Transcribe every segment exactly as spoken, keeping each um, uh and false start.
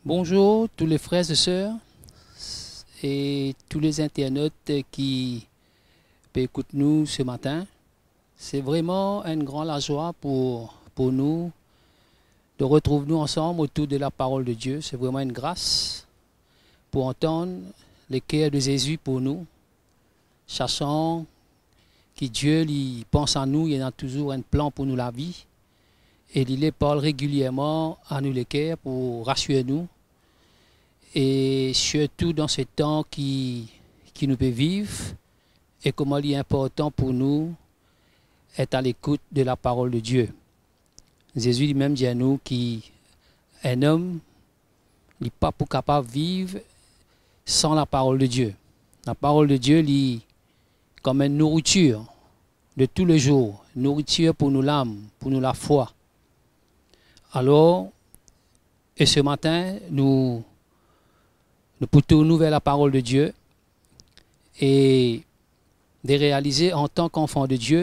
Bonzour tous les frères et sœurs et tous les internautes ki pe ekout nou se matin. Se vremem enn gran lazwa pou, pou nou de retrouv nou ansam otour de la parol de Die. Se vremem enn gras pou antann leker de Zezi pou nou, sasan ki Die li pans a nou, li ena touzour enn plan pou nou lavi, e li le parl regilierman a nou leker pou rasir nou, e sirtou dan se tan ki, ki nou pe viv, e kouma li inportan pou nou et a lekout de la parol de Die. Zezi limem dir nou ki enn om, li pa pou kapav viv san la parol de Die. La parol de Die, li kom enn nouritir de tou le zour, nouritir pou nou lam, pou nou lafwa. Alor, e se matin, nou, nou pou tourn nou ver la parol de Die e de realize antan ki anfan de Die,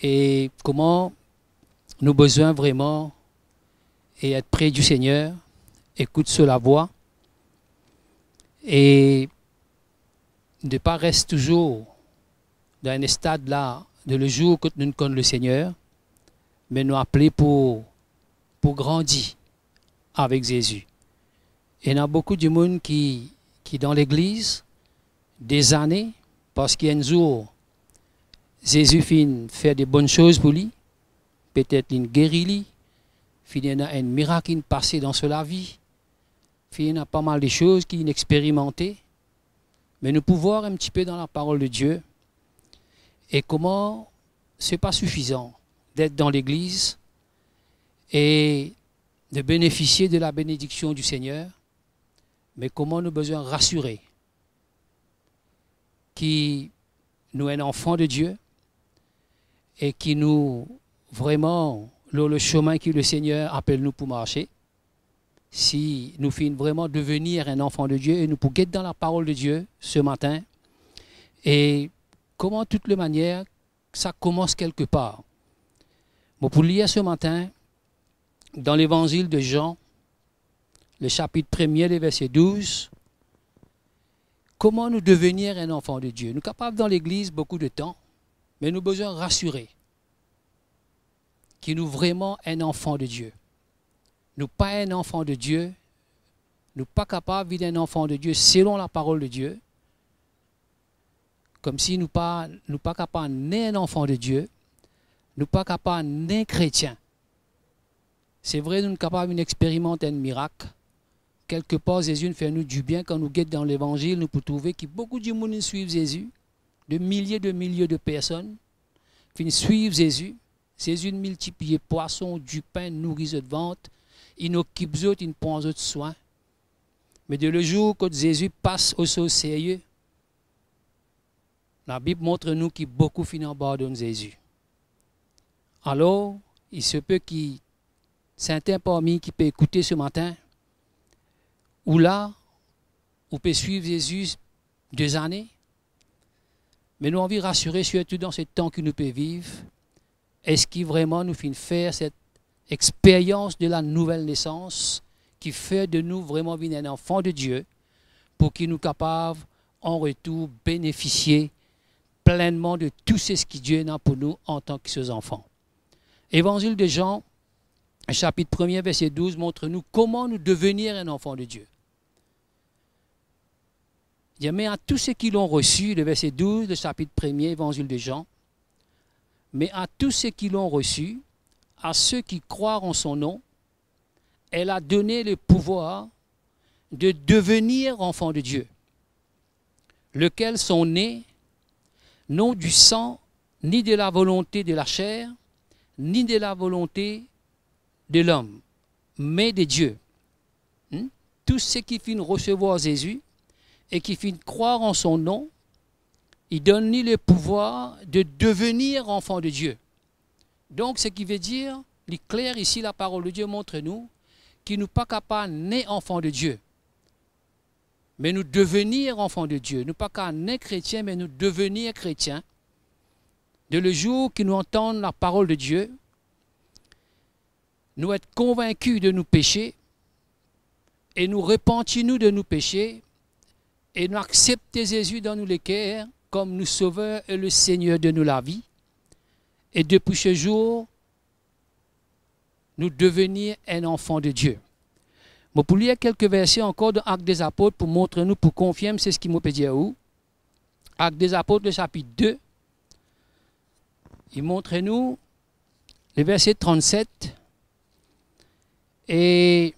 e kouma nou bizin vremem e et pre di Segner, ekout so lavwa, e de pa res touzour dan enn stad la de le zour kot nou konn le Segner, me nou apele pou, pou grandi avek Zezi. Ena boukou dimoun ki, ki dan legliz dezane, parski enn zour Zezi finn fer de bonn soz pou li, petet linn geri li, finn ena enn mirak inn pase dan so lavi, finn ena pa mal de soz ki linn experimante, me nou pou vwar enn tipe dan la parol de Die, e kouma se pa sifizan d'et dan legliz e de benefisie de la benediksion di Segner, me kouma nou bizin rasire ki nou enn anfan de Die e ki nou vremem lor le semin ki le Segner apel nou pou marse. Si nou finn vremem devenir enn anfan de Die, e nou pou get dan la parol de Die se matin, e kouma tout le manier, sa koumans kelke par. Mo pou lir se matin dan Levanzil de Zan, le sapit premie, le verse douz. Kouma nou devenir enn anfan de Die? Nou kapav dan legliz boukou de tan, me nou bizin rasire ki nou vremem enn anfan de Die. Nou pa enn anfan de Die, nou pa kapav vinn enn anfan de Die selon la parol de Die, koumsi nou pa, nou pa kapav ne enn anfan de Die, nou pa kapav ne kretien. Se vre, nou kapav vinn experimant enn mirak. Kelke par, Zezi inn fer nou dibien. Kan nou get dan Levanzil, nou pou trouve ki boukou dimoun inn swiv Zezi, de milie, de milie de personn finn swiv Zezi. Zezi inn miltipliye pwason, dipin, nouri zot vant, inn okip zot, inn pran zot swin. Me de le zour kot Zezi pas o soz serie, Labib montre nou ki boukou finn abandonn Zezi. Alor, il se peut ki sertin parmi ki pe ekoute se matin, ou la, ou pe swiv Zezi dezane, me nou anvi rasire, sirtou dan se tan ki nou pe viv, eski vremem nou finn fer set experyans de la nouvel nesans ki fer de nou vremem vinn enn anfan de Die, pou ki nou kapav an retour benefisie plennman de tou seki Die ena pou nou antan ki so zanfan? Levanzil de Zan, sapit premie, verse douz, montre nou kouma nou devenir enn anfan de Die. Dir, mais à tous ceux qui l'ont reçu, le verset douze, le chapitre premier, évangile de Jean, mais à tous ceux qui l'ont reçu, à ceux qui croient en son nom, elle a donné le pouvoir de devenir enfants de Dieu, lesquels sont nés non du sang, ni de la volonté de la chair, ni de la volonté de l'homme, mais de Dieu. Hmm? Tou seki finn resevwar Zezi e ki finn krwar an son non, li donn li le pouvwar de devenir anfan de Die. Donk, seki ve dir, li kler isi, laparol de Die montre nou ki nou pa kapav ne anfan de Die, me nou devenir anfan de Die. Nou pa kapav ne kretien, me nou devenir kretien. De le zour ki nou antann laparol de Die, nou et konvinki de nou pese, e nou repanti nou de nou pese, e nou aksepte Zezi dan nou leker kom nou Sover e le Segner de nou lavi, e depi se zour, nou devenir enn anfan de Die. Mo pou lir kelke verse ankor dan Actes des Apôtres pou montre nou, pou konfirm seki mo pe dir ou. Actes des Apôtres, le sapit de, li montre nou le verse trannset, e,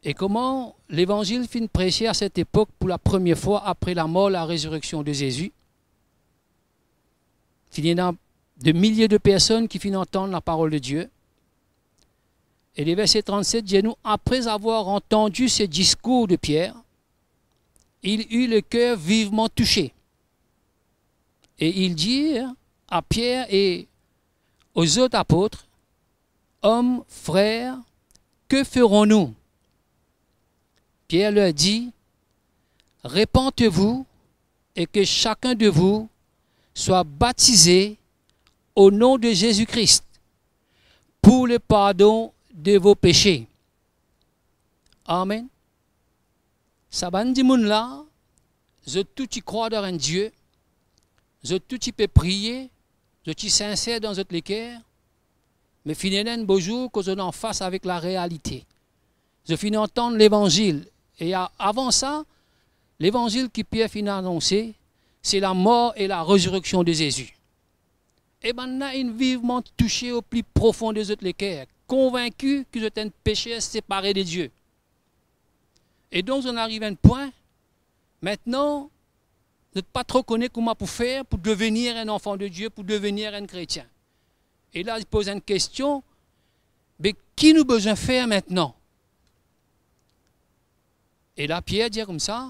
e kouma levanzil finn prese a set epok pou lapremier fwa apre lamor, larezireksion de Zezi. Finn ena de milie de personn ki finn antann laparol de Die. E le verse trannset dir nou, après avoir entendu ce discours de Pierre, il eut le cœur vivement touché. Et il dit à Pierre et aux autres apôtres, hommes, frères, que ferons-nous ? Pierre leur dit, repentez-vous et que chacun de vous soit baptisé au nom de Jésus-Christ pour le pardon de vos péchés. Amen. Sa bann dimoun la, zot tou ti krwar dan enn Die, zot tou ti pe priye, zot ti sinser dan zot leker, me finn ena enn bozour kot zot anfas avek larealite. Zot finn antann levanzil, e a-, avan sa, levanzil ki Pier finn anonse, se lamor e larezireksion de Zezi. E bannla inn vivman touse o pli profon de zot leker, konvinki ki zot enn peser separe de Die. E donk, zot ariv enn pwin, mintnan, zot pa tro kone kouma pou fer pou devenir enn anfan de Die, pou devenir enn kretien. E la, li poz enn kestion, be ki nou bizin fer mintnan? E la, Pier dir koumsa,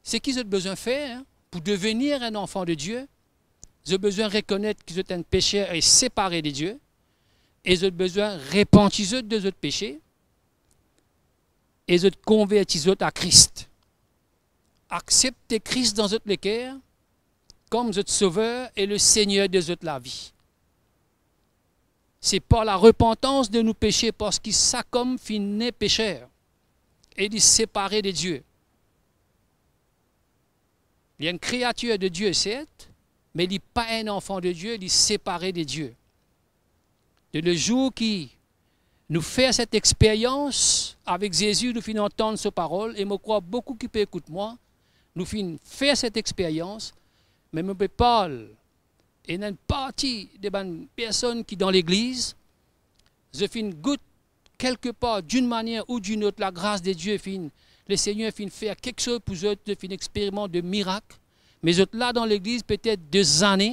seki zot bizin fer pou devenir enn anfan de Die, zot bizin rekonet ki zot enn peser e separe de Die, e zot bizin repanti zot de zot pese, e zot konverti zot a Kris. Aksepte Kris dan zot leker kom zot Sover e le Segner de zot lavi. Se par larepantans de nou pese, parski sakom finn ne peser e li separe de Die. Li enn kreatir de Die, sert, me li pa enn anfan de Die, li separe de Die. De le zour ki nou fer set experyans avek Zezi, nou finn antann so parol, e mo krwar boukou ki pe ekout mwa, nou finn fer set experyans, me mo pe parl, ena enn parti de bann personn ki dan legliz, zot finn gout kelke par, d'une manière ou d'une autre, lagras de Die finn, Lesegner finn fer kiksoz pou zot, zot finn experimant de mirak, me zot la dan legliz petet de zane,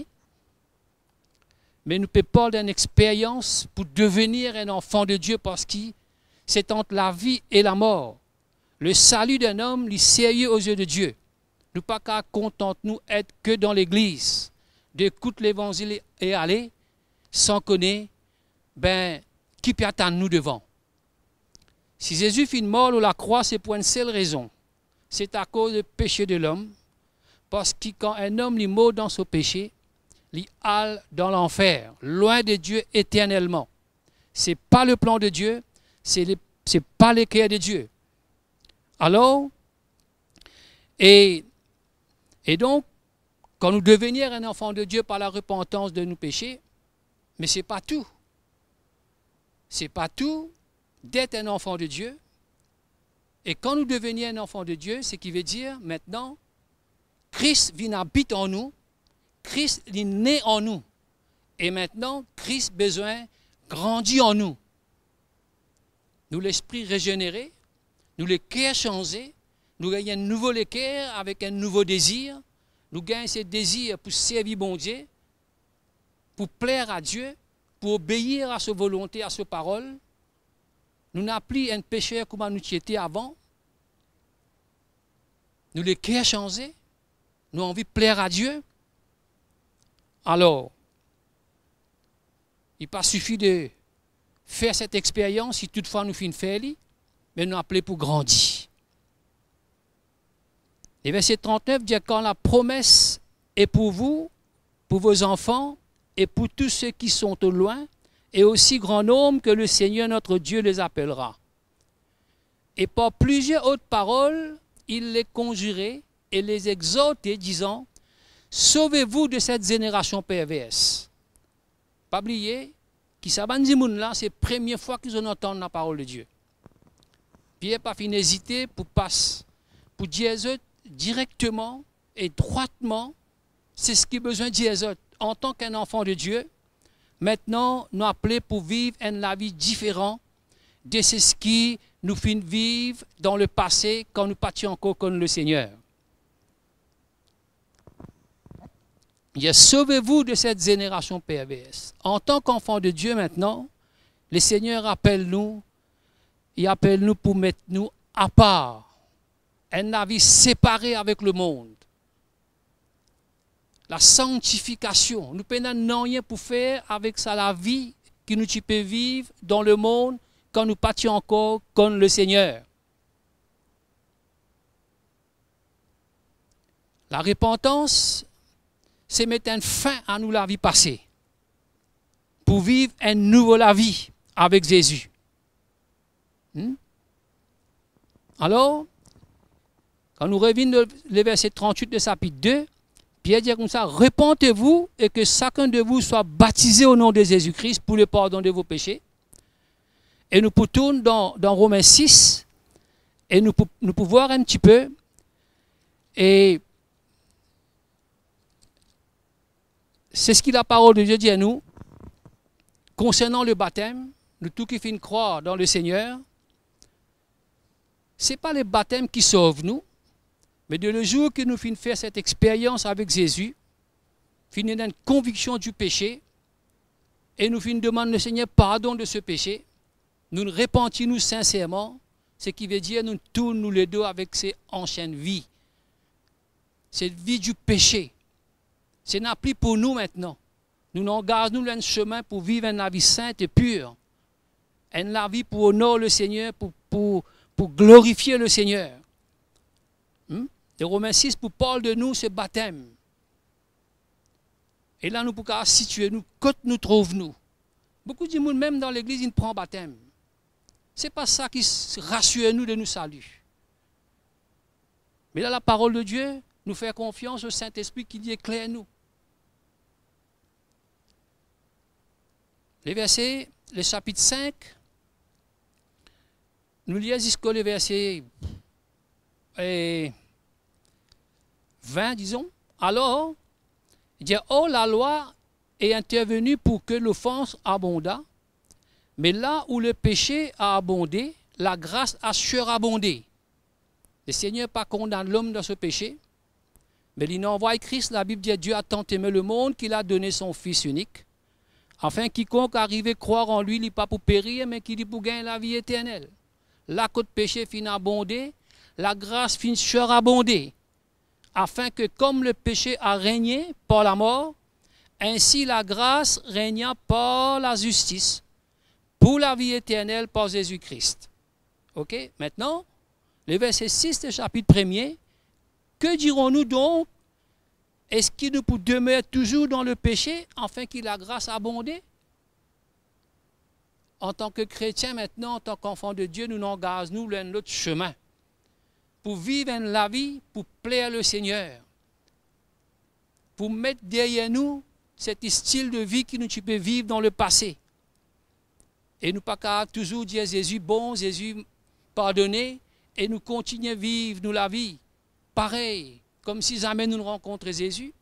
me nou pe parl d'enn experyans pou devenir enn anfan de Die, parski se ant lavi e lamor. Le salut d'un homme, li serye ozie de Die. Nou pa kav kontant nou et ke dan legliz, de ekout levanzil e ale, san kone, be, ki pe atann nou devan. Si Zezi finn mor lor lakrwa, se pou enn sel rezon, se akoz le pese de lom, parski kan enn om li mor dan so pese, li al dan lanfer, lwin de Die eternelman. Se pa le plan de Die, se le, se pa leker de Die. Alor, e, e donk, kan nou devenir enn anfan de Die par larepantans de nou pese, me se pa tou. Se pa tou d'être un enfant de Dieu. E kan nou devenir enn anfan de Die, seki ve dir, mintnan, Kris vinn abit an nou, Kris li ne an nou. E mintnan, Kris bizin grandi an nou. Nou lespri rezenere, nou leker sanze, nou gagn enn nouvo leker avek enn nouvo dezir, nou gagn se dezir pou servi Bondie, pou pler a Die, pou obeir a so volonte, a so parol. Nou napa pli enn peser kouma nou ti ete avan. Nou leker sanze, nou anvi pler a Die. Alor, li pa sifi de fer set experyans, si toutfwa nou finn fer li, me nou apele pou grandi. Le verset trente-neuf dit, car la promesse est pour vous, pour vos enfants et pour tous ceux qui sont au loin, et aussi grand nombre que le Seigneur notre Dieu les appellera. Et par plusieurs autres paroles, il les conjurait et les exhortait, disant : Sauvez-vous de cette génération perverse. Pa bliye ki sa bann dimoun la, se premie fwa ki zot antann laparol de Die. Pier pa finn ezite pou pas, pou dir zot direkteman e drwatman seki bizin dir zot. Antan ki enn anfan de Die, aster nou apele pou viv enn lavi diferan de seki nou finn viv dan lepase kan nou pa ti ankor konn Lesegner. Il dit : Sauvez-vous de cette génération perverse. Antan ki anfan de Die aster, Lesegner apel nou, li apel nou pou met nou apar, enn lavi separe avek lemond. Lasanktifikasion, nou pena nanye pou fer avek sa lavi ki nou ti pe viv dan lemond kan nou pa ti ankor konn Lesegner. Larepantans, se met enn fin a nou lavi pase, pou viv enn nouvo lavi avek Zezi. Hmm? Alor, kan nou revinn le, le verse trant-wit de sapit de, Pier dir koumsa : Repentez-vous et que chacun de vous soit baptisé au nom de Jésus-Christ pour le pardon de vos péchés. E nou pou tourn dan, dan Romin sis, e nou pou, nou pou vwar enn tipe, e se seki laparol de Die dir nou konsernan lebatem, nou tou ki finn krwar dan Lesegner, se pa lebatem ki sov nou, me de lezour ki nou finn fer set experyans avek Zezi, finn ena enn konviksion di pese, e nou finn demann Lesegner pardon de se pese, nou repanti nou sinserman, seki vedir nou tourn nou ledo avek se ansien vi, se vi di pese. Se napa pli pou nou aster. Nou angaz nou lor enn semin pou viv enn lavi sint e pir, enn lavi pou onor Lesegner, pou, pou, pou glorifie Lesegner. Hmm? E Romin sis pou parl de nou, se batem. E la nou pou kapav sitie nou kot nou trouv nou. Boukou dimoun mem dan legliz inn pran batem. Se pa sa ki s-, rasir nou de nou sali. Me la, laparol de Die, nou fer konfians o Sintespri ki li ekler nou. Le verse, le sapit sink, nou lir ziska le verse, eh, vin, dizon. Alor, li dir, or, lalwa est intervenue pour que l'offense abondât, mais là où le péché a abondé, la grâce a surabondé. Lesegner pa kondann lom dan so pese, me li inn anvway Kris. Labib dir, Dieu a tant aimé le monde qu'il a donné son Fils unique, afin quiconque arrive krwar an li, li pa pou perir, me ki li pou gagn lavi eternel. La kot pese finn abonde, lagras finn surabonde, afin que, comme le péché a régné par la mort, ainsi la grâce régna par la justice pour la vie éternelle par Jésus-Christ. Ok, aster, le verse sis de sapit premie, que dirons-nous donc ? Eski nou pou demer touzour dan lepese, afin ki lagras abonde? Antan ki kretien aster, antan ki anfan de Die, nou angaz nou lor enn lot semin pou viv enn lavi pou pler Lesegner, pou met deryer nou set stil de vi ki nou ti pe viv dan lepase. E nou pa kapav touzour dir Zezi bon, Zezi pardone, e nou kontigne viv nou lavi parey, koumsi zame nou rankontre Zezi.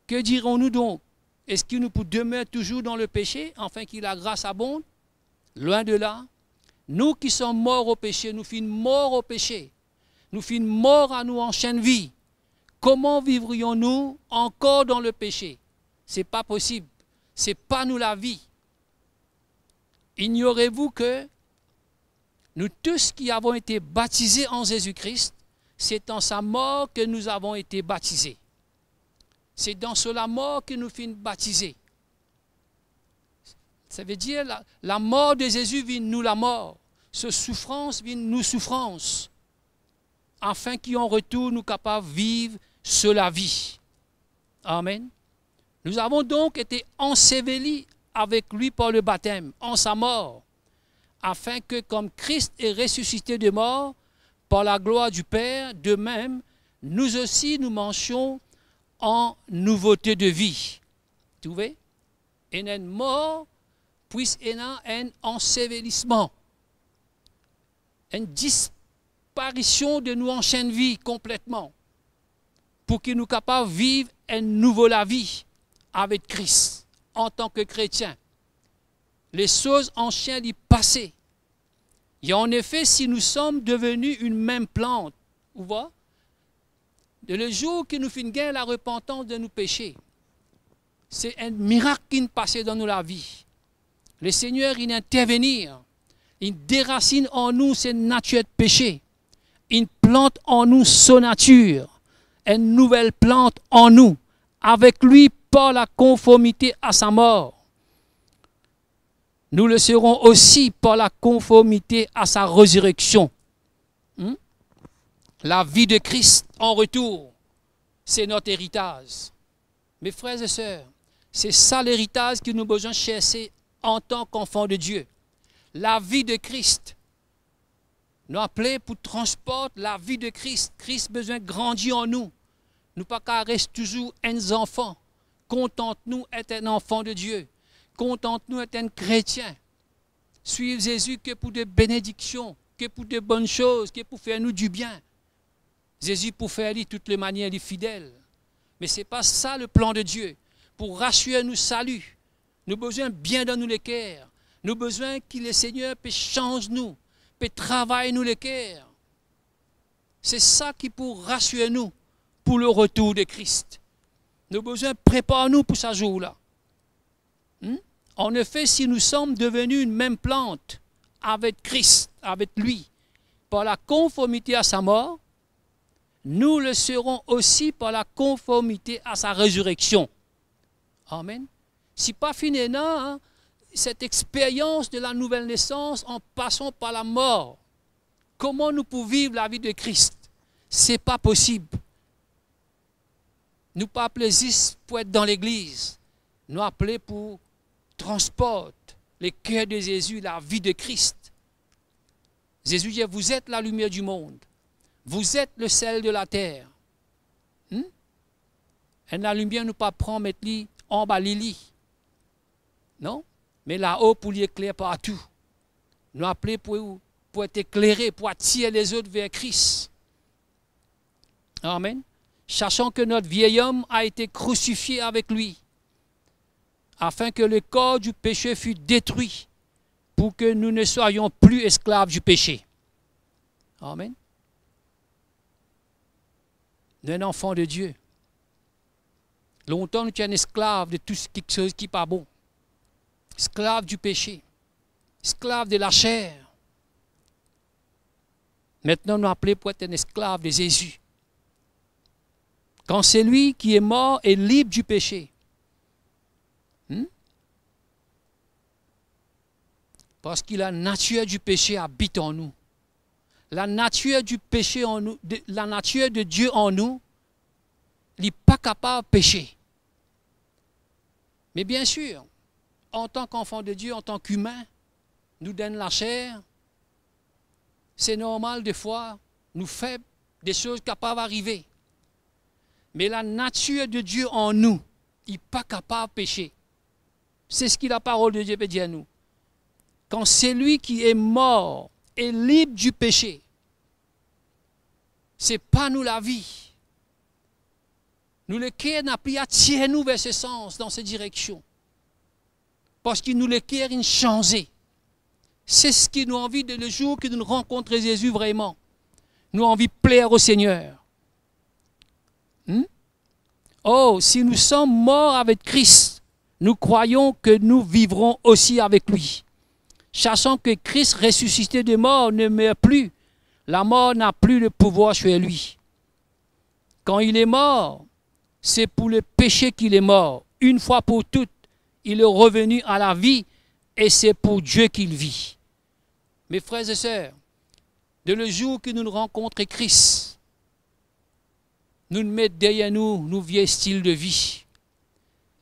Que dirons-nous donc ? Eski nou pou demer touzour dan lepese, afin ki lagras abonde ? Loin de là. Nous qui sommes morts au péché, nou finn mor o pese, nou finn mor a nou ansien vi, comment vivrions-nous encore dans le péché ? Se pa posib. Se pa nou lavi. Ignorez-vous que nous tous qui avons été baptisés en Jésus-Christ, c'est en sa mort que nous avons été baptisés. Se dan so lamor ki nou finn batize. Savedir la, lamor de Zezi vinn nou lamor, so soufrans vinn nou soufrans, afin ki an retour nou kapav viv so lavi. Amen. Nous avons donc été ensevelis avec lui par le baptême, en sa mort, afin que, comme Christ est ressuscité des morts par la gloire du Père, de même, nous aussi nous marchions en nouveauté de vie. Trouve? Ena enn mor, pwis ena enn ansevelisman, enn disparision de nou ansien vi konpletman, pou ki nou kapav viv enn nouvo lavi avek Kris antan ke kretien. Lesoz ansien li pase. Et en effet, si nous sommes devenus une même plante, ou vwar, de le jour ki nou finn gagn larepantans de nou pese, se enn mirak ki'nn pase dan nou lavi. Lesegner inn intervenir, inn derasinn an nou se natir pese, inn plant an nou so natir, enn nouvel plant an nou, avec lui par la conformité à sa mort. Nous le serons aussi par la conformité à sa résurrection. Hmm? La vie de Christ en retour, c'est notre héritage. Mes frères et sœurs, se sa leritaz ki nou bizin serse antan ki zanfan de Dieu. Lavi de Kris. Nou apele pou transport lavi de Kris. Kris bizin grandi an nou. Nou pa kapav res touzour enn zanfan. Kontant nou et enn zanfan de Dieu. Kontant nou et enn kretien. Swiv Zezi ke pou de benediksion, ke pou de bonn soz, ke pou fer nou dibien. Zezi pou fer li tou lemanier, li fidel. Me se pa sa leplan de Dieu. Pou rasir nou sali, nou bizin bien dan nou leker. Nou bizin ki Lesegner pe sanz nou, pe travay nou leker. Se sa ki pou rasir nou pou le retour de Christ. Nou bizin prepar nou pou sa zour la. Hmm? En effet, si nous sommes devenus une même plante avec Christ, avec lui, par la conformité à sa mort, nous le serons aussi par la conformité à sa résurrection. Amen. Si pa finn ena, hein, cette expérience de la nouvelle naissance en passant par la mort, kouma nou pou viv lavi de Kris? Se pa posib. Nou pa apele zis pou et dan legliz. Nou apele pou transport leker de Zezi, lavi de Kris. Zezi dir, vous êtes la lumière du monde. Vous êtes le sel de la terre. Hmm? Enn lalimier nou pa pran met li anba lili. Non? Me lao pou li ekler partou. Nou apele pou, pou et eklere, pou atir lezot ver Kris. Amen. Sachant que notre vieil homme a été crucifié avec lui, afin que le corps du péché fût détruit, pour que nous ne soyons plus esclaves du péché. Amen. Nou enn zanfan de Dieu. Lontan nou ti enn esklav de tou kiksoz ki pa bon. Esklav du péché. Esklav de laser. Maintenant, nou apele pou et enn esklav de Zezi. Quand celui qui est mort est libre du péché, hmm? Parski la natir du péché abit an nou. La natir du péché an nou, de, la natir de Dieu an nou, li pa kapav pese. Me biensir, antan ki zanfan de Dieu, antan ki imin, nou dan laser, se normal defwa nou feb, de soz kapav arive. Me la natir de Dieu an nou, li pa kapav pese. Se seki laparol de Dieu pe dir nou. Quand celui qui est mort est libre du péché, se pa nou lavi. Nou leker napli atir nou ver se sans, dan se direksion. Parski nou leker inn sanze. Se seki nou anvi de le zour ki nou rankontre Zezi vreman. Nou anvi pler o Segner. Hmm? Or, si nous sommes morts avec Christ, nous croyons que nous vivrons aussi avec lui. Sachant que Christ ressuscité des morts ne meurt plus, la mort n'a plus de pouvoir sur lui. Quand il est mort, c'est pour le péché qu'il est mort. Une fois pour toutes, il est revenu à la vie et c'est pour Dieu qu'il vit. Mes frères et sœurs, de le zour ki nou rankontre Kris, nou met deryer nou, nou vie stil de vi.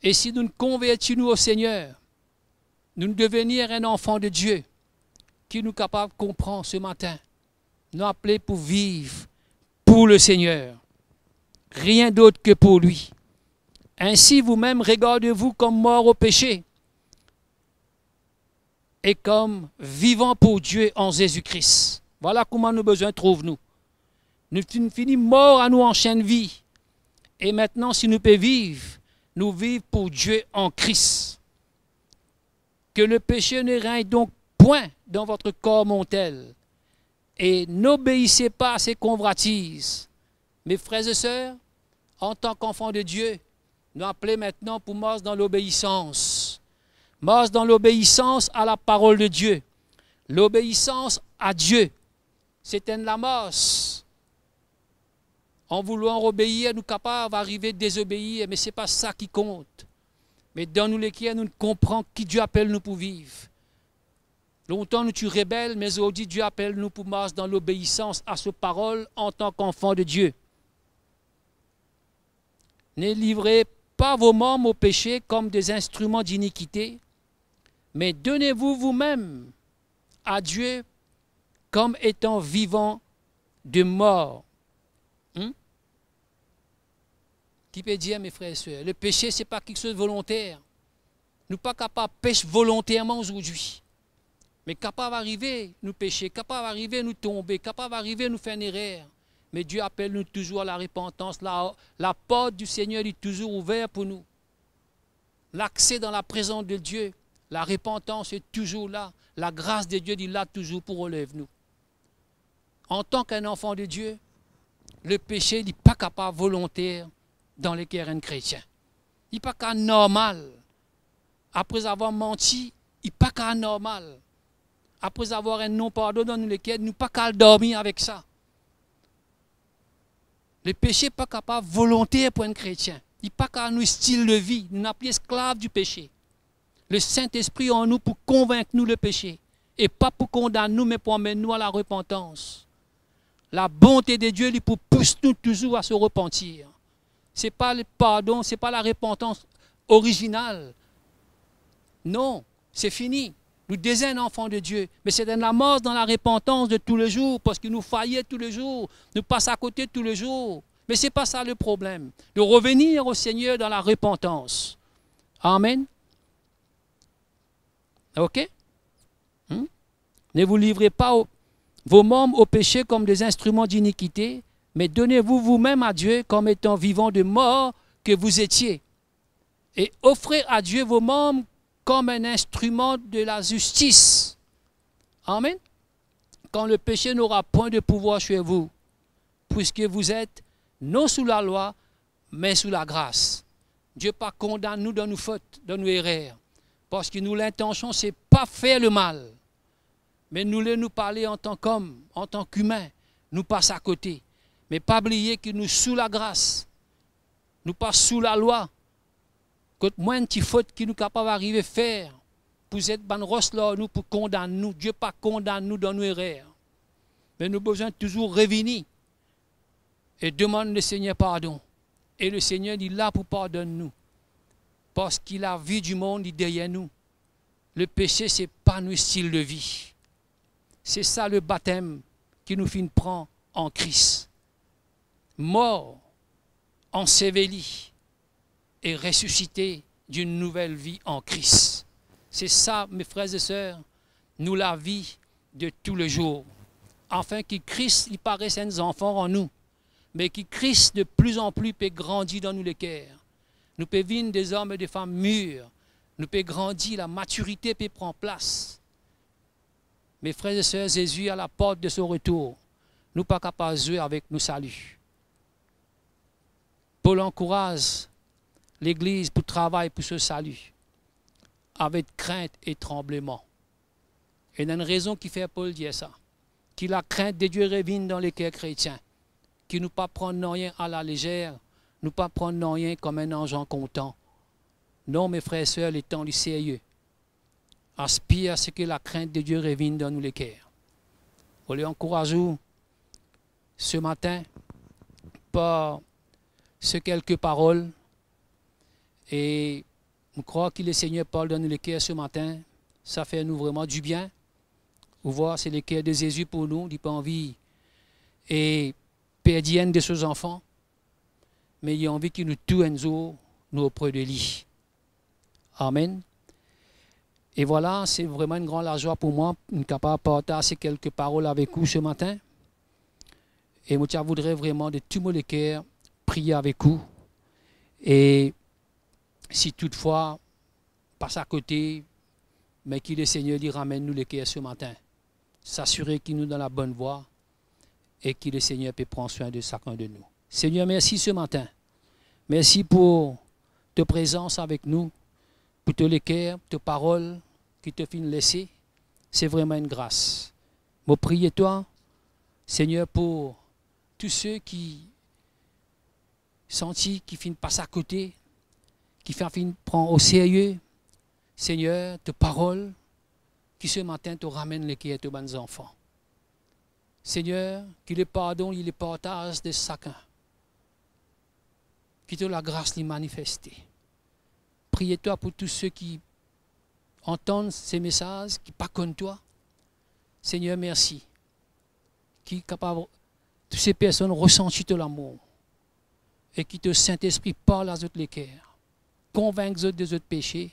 E si nou konverti nou o Segner, nou devenir enn anfan de Dieu, ki nou kapav konpran se matin, nou apele pou viv pou Lesegner, rien dot ke pou li. Ainsi, vous-mêmes, regardez-vous comme morts au péché et comme vivants pour Dieu en Jésus-Christ. Vwala kouma nou bizin trouv nou. Nou finn fini mor a nou ansien vi. E aster, si nou pe viv, nou viv pou Die an Kris. Que le péché ne règne donc point dans votre corps mortel, et n'obéissez pas à ses convoitises. Mes frères et sœurs, en tant qu'enfants de Dieu, nou apele aster pou mars dan lobeisans. Mars dan lobeisans a laparol de Die. Lobeisans a Die. Se enn lamars. An voulwar obeir, nou kapav arive dezobeir, me se pa sa ki kont. Me dan nou leker, nou konpran ki Die apel nou pou viv. Lontan nou ti rebel, me zordi Die apel nou pou mars dan lobeisans a so parol an tan ki anfan de Die. Ne livrez pas vos membres au péché comme des instruments d'iniquité, mais donnez-vous vous-même à Dieu comme étant vivant de mor. Hmm? Ki pe dir, mes frères et sœurs, le péché, se pa kiksoz volonter. Nou pa kapav pes volonterman zordi. Me kapav arive nou pese, kapav arive nou tonbe, kapav arive nou fer enn erer. Me Die apel nou touzour a larepantans, la, laport di Segner, li touzour ouver pou nou. Lakse dan laprezans de Die, larepantans, li touzour la, lagras de Die, li la touzour pou relev nou. An tan ki enn anfan de Die, le pese, li pa kapav volonter dan leker enn kretien. Li pa kapav normal. Apre avoir manti, li pa kapav normal. Apre avoir enn non-pardon dan nou leker, nou pa kapav al dormi avek sa. Le pese pa kapav volonter pou enn kretien. Li pa kapav nou stil de vi. Nou napa esklav di pese. Le Sintespri an nou pou konvink nou le pese. E pa pou kondann nou, me pou amenn nou a larepantans. Labonte de Die, li pou pous nou touzour a se repantir. Se pa le pardon, se pa larepantans orizinal. Non, se fini. Nou deza enn anfan de Die, me se enn lamars dan larepantans de toulezour, parski nou faye toulezour, nou pas akote toulezour. Me se pa sa le problem. De revenir au Seigneur dans la repentance. Amen. Ok? Hmm? Ne vous livrez pas au- vos membres au péché comme des instruments d'iniquité, mais donnez-vous vous-même à Dieu comme étant vivant de mor que vous étiez, et offrez à Dieu vos membres comme un instrument de la justice. Amen. Quand le péché n'aura point de pouvoir sur vous, puisque vous êtes non sous la loi, me sou lagras. Die pa kondann nou dan nou fot, dan nou erer, parski nou lintansion se pa fer lemal. Me nou le nou pale an tan ki om, an tan ki imin, nou pas akote. Me pa bliye ki nou sou lagras, nou pa sou lalwa. Kot mwa enn ti fot ki nou kapav arive fer, pou zet bann ros lor nou pou kondann nou. Die pa kondann nou dan nou erer. Me nou bizin touzour revini e demann Lesegner pardon. E Lesegner, li la pou pardonn nou. Parski lavi dimond, li deryer nou. Le pese, se pa nou stil de vi. Se sa le batem ki nou finn pran an Kris. Mor, anseveli, e resisite d'une nouvelle vie en Christ. Se sa, mes frères et sœurs, nou lavi de toulezour. Afin ki Kris, li pa res enn zanfan an nou, me ki Kris de pli an pli pe grandi dan nou leker. Nou pe vinn de zom e de fam mir. Nou pe grandi, lamatirite pe pran plas. Mes frères et sœurs, Zezi a laport de so retour. Nou pa kapav zwe avek nou sali. Pol ankouraz legliz pou travay pou so sali avek krint e tranbleman. Ena enn rezon ki fer Pol dir sa, ki lakrint de Die revinn dan leker kretien, ki nou pa pran nanye alalezer, nou pa pran nanye kom enn arzan kontan. Non, mes frères et sœurs, letan li serye. Aspir a se ki lakrint de Die revinn dan nou leker. Mo le ankouraz ou se matin par se kelke parol, e mo krwar ki Lesegner parl dan nou leker se matin, Sa fer nou vreman dibien. Ou vwar, se leker de Zezi pou nou, li pa anvi e perdi enn de so zanfan, me li anvi ki nou tou enn zour nou opre de li. Amen. E vwala, se vreman enn gran lazwa pou mwa, nou kapav partaz se kelke parol avek ou se matin. E mo ti a voudre vreman de tou mo leker priye avek ou. E si toutfwa pas akote, me ki Lesegner li ramenn nou leker se matin, sasire ki nou dan labonn vwa e ki Lesegner pe pran swin de sakenn de nou. Segner, mersi se matin. Mersi pou to prezans avek nou, pou to leker, to parol ki to finn lese. Se vreman enn gras. Mo priye twa, Segner, pou tou se ki santi ki finn pas akote, ki finn, finn pran o serye, Segner, to parol, ki se matin to ramenn leker to bann zanfan. Segner, ki lepardon li lepartaz de sakenn. Ki to lagras li manifeste. Priye twa pou tou se ki antann se mesaz, ki pa konn twa. Segner, mersi. Ki kapav tou se personn resanti to lamour e ki to Sintespri parl a zot leker, konvink zot de zot pese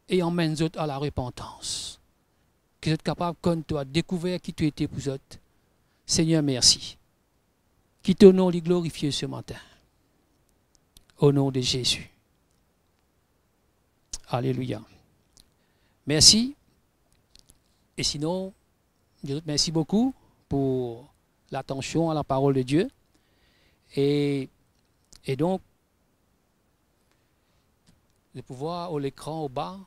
e amenn zot a larepantans. Ki zot kapav konn twa, dekouver ki to ete pou zot. Segner, mersi. Ki to nom li glorifie se matin. O nom de Zezi. Alelouya. Mersi. E sinon, je vous remercie beaucoup pour l'attention à la parole de Dieu. Et, et donc, vous pouvez voir au l'écran au bas,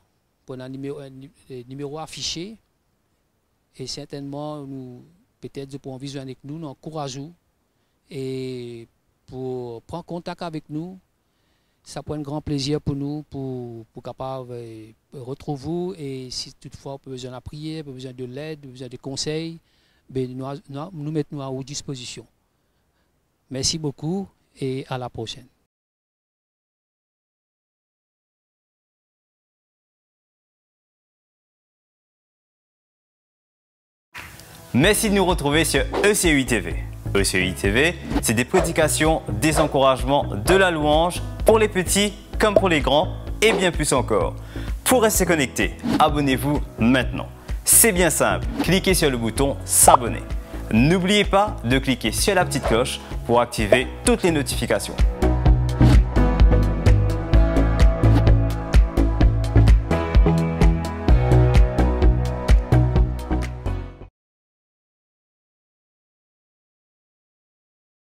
pou ena nimero, eh, ni-, eh, nimero afise, e sertennman, nou, petet, zot pou anvi zwenn ek nou, nou ankouraz ou, e pou pran kontak avek nou, sa pou enn gran plezir pou nou, pou, pou kapav, eh, retrouv ou, e si toutfwa ou pe bizin lapriyer, ou pe bizin de led, ou pe bizin de konsey, be nou, nou, nou met nou a ou dispozision. Mersi boukou e a la prosenn. Merci de nous retrouver sur E C U I T V. E C U I T V, c'est des prédications, des encouragements, de la louange, pour les petits comme pour les grands, et bien plus encore. Pour rester connecté, abonnez-vous maintenant. C'est bien simple, cliquez sur le bouton s'abonner. N'oubliez pas de cliquer sur la petite cloche pour activer toutes les notifications.